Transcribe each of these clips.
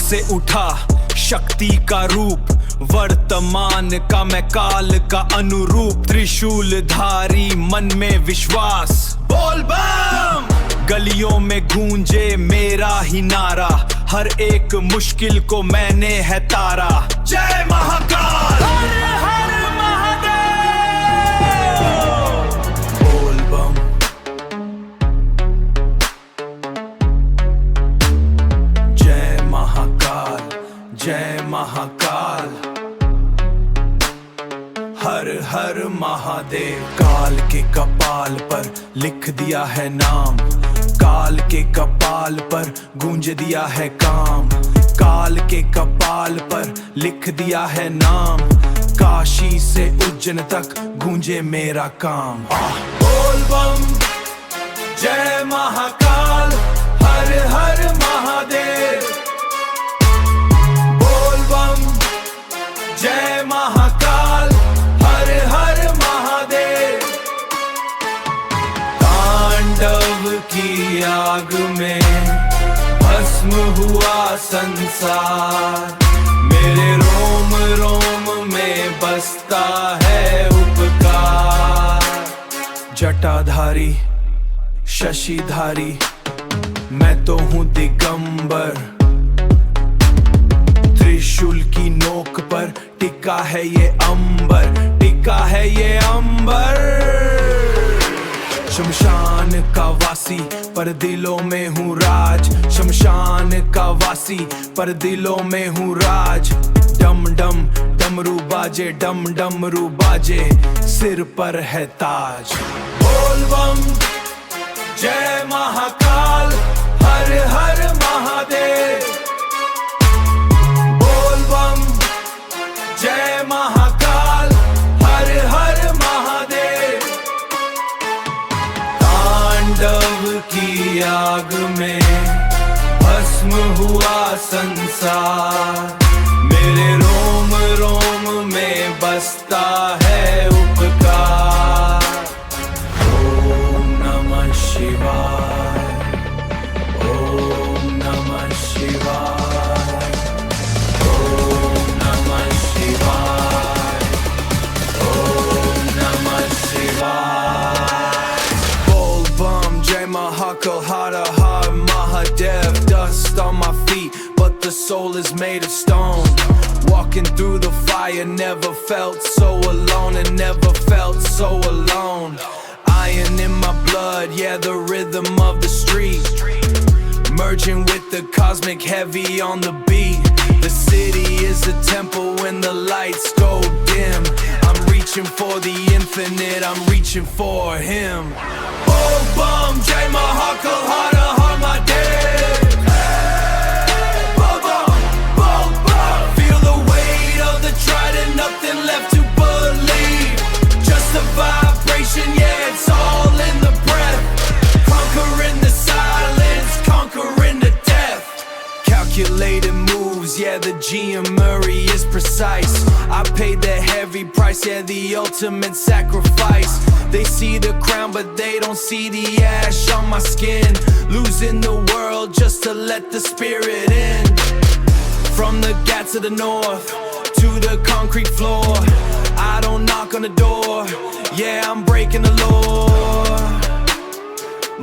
से उठा शक्ति का रूप, वर्तमान का मैं काल का अनुरूप। त्रिशूलधारी मन में विश्वास, बोल बम। गलियों में गूंजे मेरा ही नारा, हर एक मुश्किल को मैंने है तारा। जय महाकाल, हर हर महादेव। बोल बम, जय महाकाल, जय महाकाल, हर हर महादेव। काल के कपाल पर लिख दिया है नाम, काल के कपाल पर गूंज दिया है काम। काल के कपाल पर लिख दिया है नाम, काशी से उज्जैन तक गूंजे मेरा काम। बोल बम, जय महाकाल, हर हर महादेव। बोल बम, जय महाकाल, हर हर महादेव। तांडव की आग में भस्म हुआ संसार, मेरे रोम रोम में बसता है उपकार। जटाधारी शशिधारी, मैं तो हूँ दिगंबर। त्रिशूल की नोक पर टिका है ये अंबर, टिका है ये अंबर। शमशान का वासी पर दिलों में हूँ राज, शमशान का वासी पर दिलों में हूँ राज। डम डम डमरू बाजे, डम डमरू बाजे, सिर पर है ताज। बोल बम, जय महाकाल, हर हर महादेव। बोल बम, जय महाकाल, हर हर महादेव। तांडव की आग में भस्म हुआ संसार, मेरे रोम रोम में बसता है उपकार। ओम नमः शिवाय, ओम नमः शिवाय, ओम नमः शिवाय, ओम नमः शिवाय। Bol Bum, Jai Mahakal, Har Har Mahadev. Dust on my feet, but the soul is made of stone. Walking through the fire, never felt so alone, and never felt so alone. Iron in my blood, yeah, the rhythm of the street. Merging with the cosmic heavy on the beat. The city is a temple when the lights go dim. I'm reaching for the infinite, I'm reaching for him. Bol Bum, Jai Mahakal, Har Har Mahadev. Bol Bum, Bol Bum. Feel the weight of the trident, nothing left to believe. Just the vibration, yeah, it's all in the breath. Conquering the silence, conquering the death. Calculated moves, yeah, the geometry is precise. I paid the heavy price, yeah, the ultimate sacrifice. They see the crown, but they don't see the ash on my skin. Losing the world just to let the spirit in. From the ghats of the north to the concrete floor, I don't knock on the door, yeah, I'm breaking the law.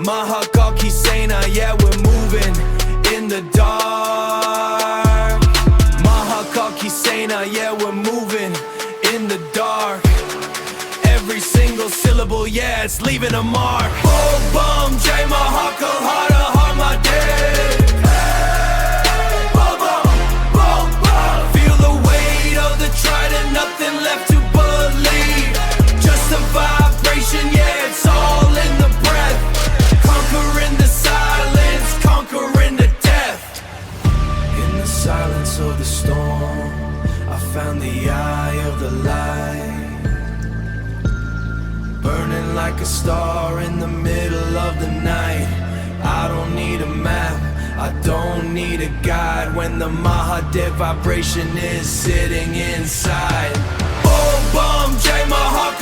Mahakal ki Sena, yeah, we're moving in the dark. Mahakal ki Sena, yeah, we're moving in the dark. Every single syllable, yeah, it's leaving a mark. Bol Bum, Jai Mahakal, Har Har Mahadev. Bol Bum, Bol Bum. Feel the weight of the trident, nothing left to believe. Just the vibration, yeah, it's all in the breath. Conquering the silence, conquering the death. In the silence of the storm, I found the eye of the light. Burning like a star in the middle of the night. I don't need a map, I don't need a guide, when the Mahadev vibration is sitting inside. Bol Bum, Jai Mahakal.